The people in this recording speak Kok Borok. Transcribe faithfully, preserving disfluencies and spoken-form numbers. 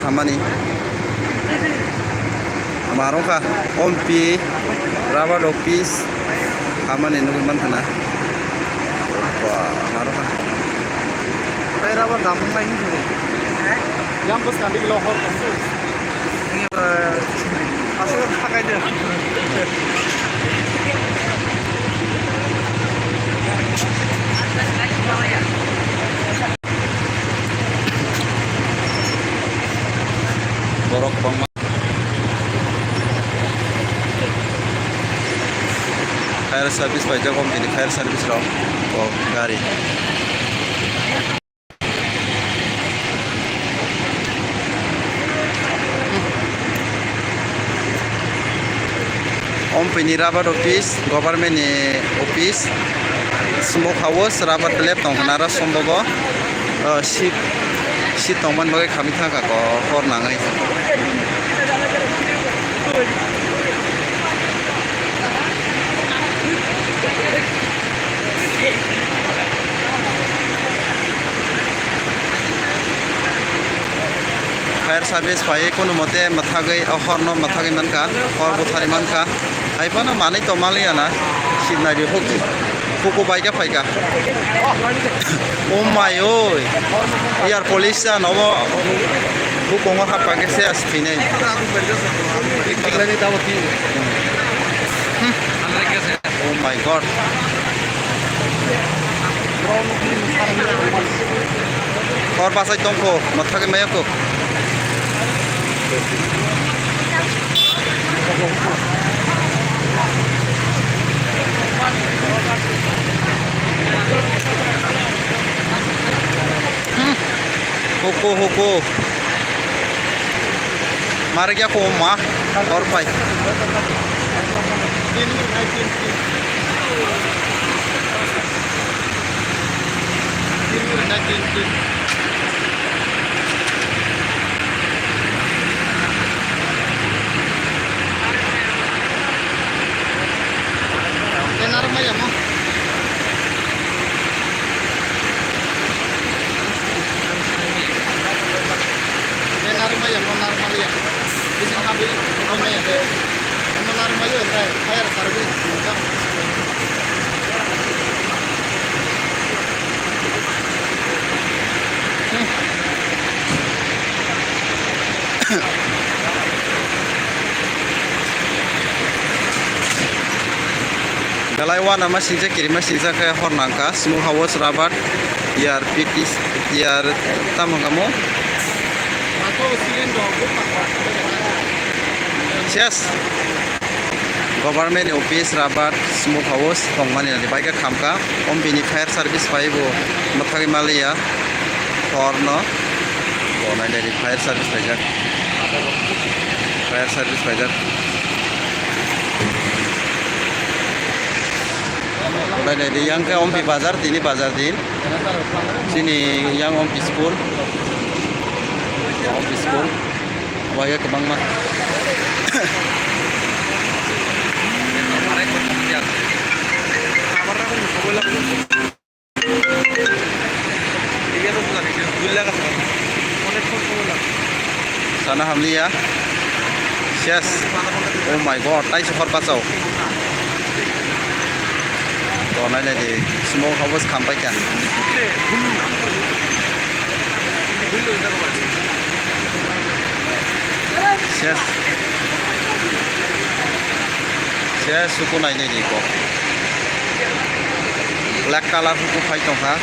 Hamani. Marokha, ompi, rubber office, hamani nugwi mankha na. Ba, marokha. Tei rubber dam wngnai hinwi. Yang bwskang dik lo hor. Aswk thakai de. Borok kwbangma fire service paijak, omo tini fire service rok o gari. Ompini rubber office, government ni office, smoke house, rubber lab tong khna aro sombogo, o, seat, seat tongmani bagwi khamwi thangkha ko hor nangwi. Fire service phai kunu mote mwthagwi o horno mwthagwi mankha, hor buthari mankha. Hai phano manwi tongmaliya na, sinai di huk, huku baikha phaikha. Oh my oi, air police ya nobo hukongo hapkha khe se as thwinai. Oh my God. Hor bachai tongkho, mwthagwi maya kho. Hmm. Huku, huku. Marikya ko ma, hor pai. Belai uanama singcha kirima singcha khe hor nangkha, smoke house, rubber, yar pitis, yar tamo kamo. Ses. Government office, rubber, smoke house tongmani nani baikha khamkha. Om bini fire service phai bo mwthagwi maliya horno. Bo nainani fire service paijak. Fire service paijak. Bo nainani yang khe ompi bazar, tini bazar din. Chini yang ompi school. Ompi school. Waya kwbangma. Sana hamliya. Yes. Oh my God, tai se hor bachao. To nai nai di, smoke house khampai kha. Ses. Ses, huku nai nai di ko. Black color huku phai tongkha.